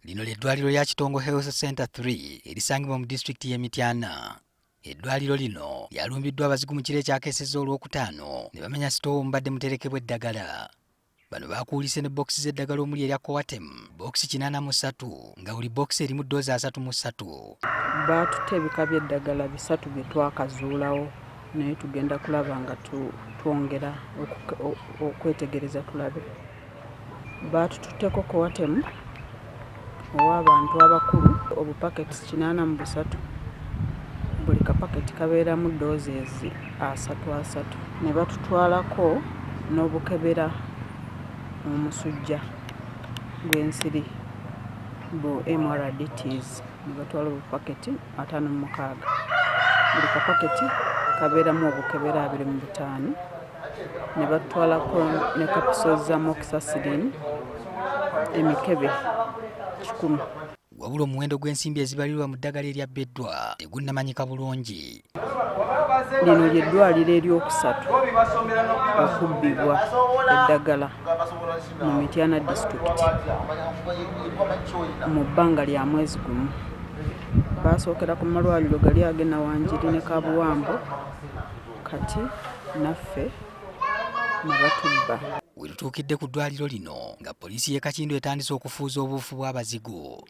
Lino ly'eddwaliro lya Kitongo Health Center 3 erisangibwa mu disitulikiti y'e Mityana. Eddwaliro lino lyalumbiddwa abazigu mu kiro ekyakeesezza Olwokutaano ne bamenya sitoowa omubadde muterekebwa eddagala. Bano baakuulise ne bokisi z'eddagala omuli erya Coartem bokisi 83 nga buli bokisi erimu ddoozi 33. Baatutte ebika by'eddagala bisatu bye twakazuulawo naye tugenda kulaba nga twongera okwetegereza tulabe. Baatututteko Coartem ow'abantu abakulu obupaketi 83, buli kapaketi kabeeramu doses asatu asatu ne batutwalako n'obukebera omusujja gw'ensiri bu MRDTs ne batwala obupaketi 56, buli kapaketi kabeeramu obukebera 25 ne batutwalako ne kapiso za amoxicillin emikebe 100. Wabula omuwendo gw'ensimbi ezibalirwa mu ddagala eryabbeddwa tegunnamanyika bulungi. Lino ly'eddwaliro eryokusatu okubbibwa eddagala mu Mityana disitulikiti mu bbanga lya mwezi gumu. Baasookera ku malwaliro gali ag'e Nawanjiri ne Kabuwambo kati naffe ne batubba. We tutuukidde ku ddwaliro lino nga poliisi y'e Kakindu etandise okufuuza obuufu bw'abazigu.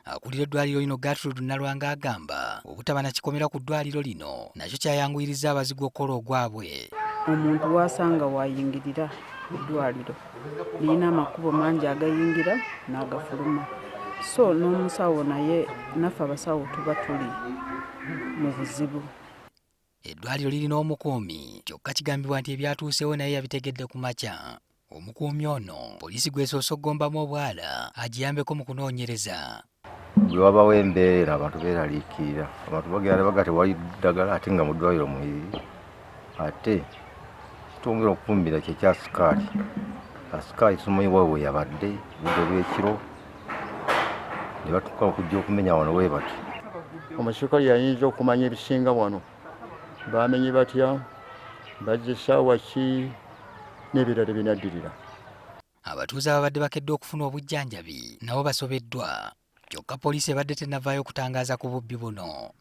Akulira eddwaliro lino Gertrude Nalwanga agamba obutaba na kikomera ku ddwaliro lino nakyo kyayanguyirizza abazigu okukola ogwabwe. Omuntu w'asanga w'ayingirira eddwaliro lirina amakubo mangi agayingira n'agafuluma so n'omusawo naye naffe abasawo tuba tuli mu buzibu. Eddwaliro lirina omukuumi kyokka kigambibwa nti ebyatuuseewo naye yabitegedde ku makya. Omukuumi ono poliisi gw'esoose okugombamu obwala agiyambeko mu kunoonyereza. Bwe wabawo embeera abantu beeraliikirira, abantu bagenda ne baga tewali ddagala ate nga mu ddwaliro mweri ate kitwongera okufumbira kye kya sikaali. Asikaali simanyi wa we yabadde budde bw'ekiro ne batuuka okujja okumenya wano we bati. Omusirikale yayinza okumanya ebisinga wano, baamenye batya, bazze ssaawa ki n'ebirala ebinaddirira. Abatuuze ababadde bakedde okufuna obujjanjabi nabo basobeddwa kyokka poliisi ebadde tennavaayo kutangaaza ku bubbi buno.